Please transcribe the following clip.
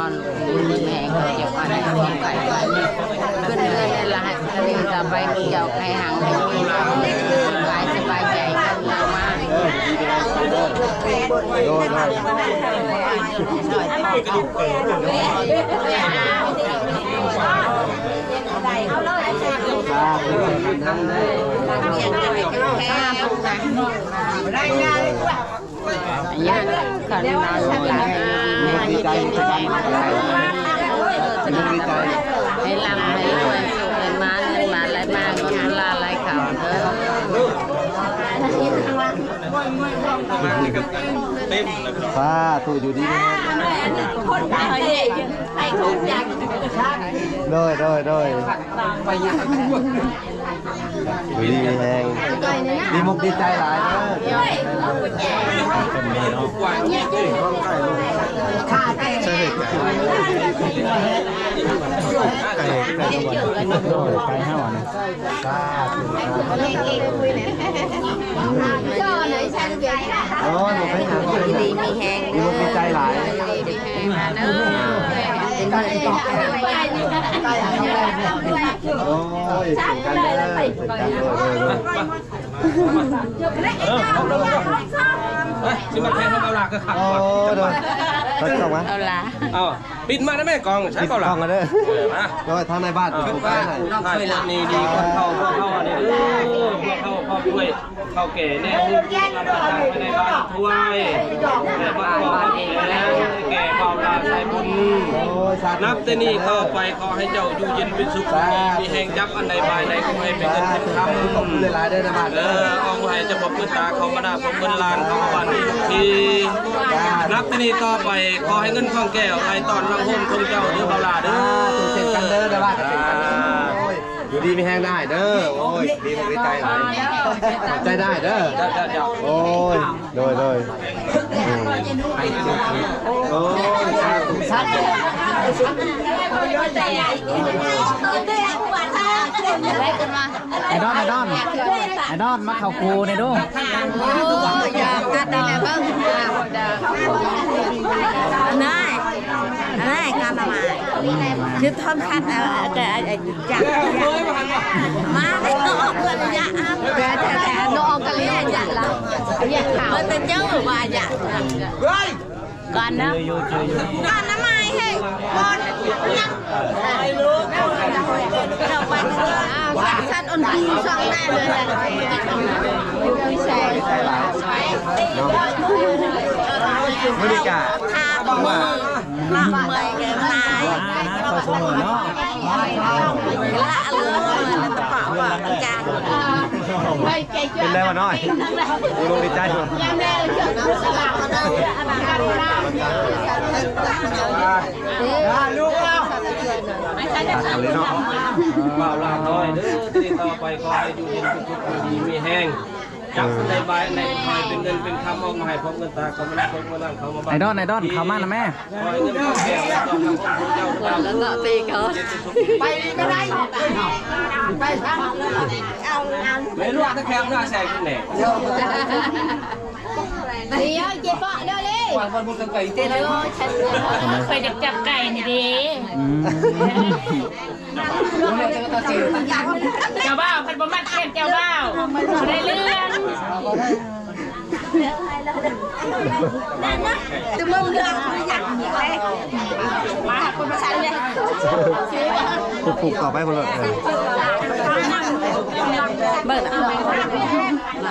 ອນ ຢູ່ດີມີແຮງ ເຈົ້າພາໃຫ້ໄກ ຂຶ້ນເຮືອນໃຫ້ຫຼາຍ ອັນນີ້ກໍໄປເຈົ້າໃຫ້ຮັ່ງໃຫ້ຍືນ ກາຍສະບາຍໃຈກັນມາ ໂດຍ ໂດຍ ສາທຸ ດີໃຈ ດີໃຈ ໃຫ້ລ່ຳໃຫ້ລວຍ ໂຊກໃຫ້ມາ ເງິນມາໄຫຼມາ ເງິນໂດລາໄຫຼເຂົ້າເດີ ສາທຸ ຢູ່ດີມີແຮງ ໂດຍ ໂດຍ ໂດຍ ຢູ່ດີມີແຮງ ດີມຸກດີໃຈຫຼາຍເດີ ໄປເຮົາອັນນີ້ ໂອ້ຍ ບໍ່ເປັນຫຍັງ ຢູ່ດີມີແຮງ ດີມຸກດີໃຈຫຼາຍ ໂອ້ຍ ເຊັ່ນກັນເດີ ເຊັ່ນກັນ ໂດຍ ໂດຍ ໂດຍ ເອີ ເອົາລະ ເອົາລະ ຄືຄັກ ໂອ້ ໂດຍ ເອົາລະ ເອົາ ປິດມາໄດ້ແມ່ກອງ ໃຊ້ເອົາລະ ປິດກ້ອງເດີ ເອີ ມາ ໂດຍ ທາງໃນບ້ານ ເອີ ຜູ້ຊາຍ ຜູ້ຊາຍ ນີ້ດີ ຄົນເຖົ້າ ພວກເຮົາອັນນີ້ ເອີ ພວກເຮົາ ຄອບດ້ວຍ ເຖົ້າແກ່ແນ່ ໃນບ້ານ ຖ້ວຍ ແກ່ບ່າວຫຼ້າສາຍບຸນ ນັບແຕ່ນີ້ຕໍ່ໄປ ຂໍໃຫ້ເຈົ້າຢູ່ເຢັນເປັນສຸກ ມີແຮງຈັບອັນໃດບາຍໃດ ຂໍໃຫ້ເປັນເງິນເປັນຄຳ ເອີ ເອົາໃຫ້ເຈົ້າພອບເງິນຕາເຂົ້າມານາ ພວບເງິນລ້ານເຂົ້າມາບ້ານນີ້ທຸກທີ ນັບແຕ່ນີ້ຕໍ່ໄປ ຂໍໃຫ້ເງິນທອງແກ້ວໄຫຼຕ້ອນຫຼັງໂຮມຂອງເຈົ້າເດີ ບ່າວຫຼ້າເດີ ສາທຸ ເຊັ່ນກັນເດີ ເດີ ຢູ່ດີມີແຮງໄດ້ເດີ ໂອ້ຍ ດີມຸກດີໃຈຫຼາຍ ຂອບໃຈໄດ້ເດີ ເຈົ້າ ເຈົ້າ ເຈົ້າ ໂອ້ຍ ໂດຍ ໂດຍ ໂອ້ຍ ສາທຸ ສາທຸ ໄອ້ດອນ ໄອ້ດອນ ໄອ້ດອນ ມາເຂົ້າຄູ່ແດ່ດູ ໂອ້ຍ ຢາກກັດໄດ້ແລ້ວເບິ່ງ ອັນນັ້ນ ອັນນັ້ນການນະມາຍ ຄືທອນຄັດ ເອີ ຈາກ ມາໃຫ້ນ້ອງເພິ່ນຢາກ ແຕ່ ແຕ່ ແຕ່ນ້ອງກະເລີຍຢາກລະ ຢາກເຂົ້າ ເພິ່ນເຈົ້າວ່າຢາກ ກ່ອນເນາະ ການນະມາຍໃຫ້ ສັດອັນດີຊ່ອງແນ່ເລີຍ ຢູ່ທີ່ແຊງ ເນາະ ມື້ນີ້ກະ ເປັນໄດ້ບໍ່ນ້ອຍ? ດີໃຈບໍ່? ລູກເອົາ ບ່າວຫຼ້ານ້ອຍເດີ ທີ່ຕໍ່ໄປຂໍໃຫ້ຢູ່ເຢັນເປັນສຸກ ຢູ່ດີມີແຮງ ຈັບໃນບາຍໃນ ໃຫ້ເປັນເງິນເປັນຄຳ ເອົາມາໃຫ້ພວກເງິນຕາເຂົ້າມາ ພວກເງິນເຂົ້າມາ ໄອດອນ ໄອດອນ ເຂົ້າມານຳແມ່ ຂໍໃຫ້ເງິນເຂົ້າແກ້ວ ແລ້ວກໍເຈົ້າ ແລ້ວກໍຕີເຂົາ ໄປນີ້ກໍໄດ້ ໄປທາງ ແມ່ນວ່າແທ້ແຂກໜ້າແຊງແດ່ ດຽວເຈເປາະເດີເລີຍ ຂ້ອຍຢາກຈັບໄກ່ນີ້ເດ້ ອືມ ເຈົ້າບ່າວ ຄັນບໍ່ມັດແຂນເຈົ້າບ່າວ ບໍ່ໄດ້ເລື່ອງ ມາຫາຄົນປະສານເລີຍ ຜູກໆ ຕໍ່ໄປພຸ້ນໂລດ ເອີ ເບິ່ງນະ.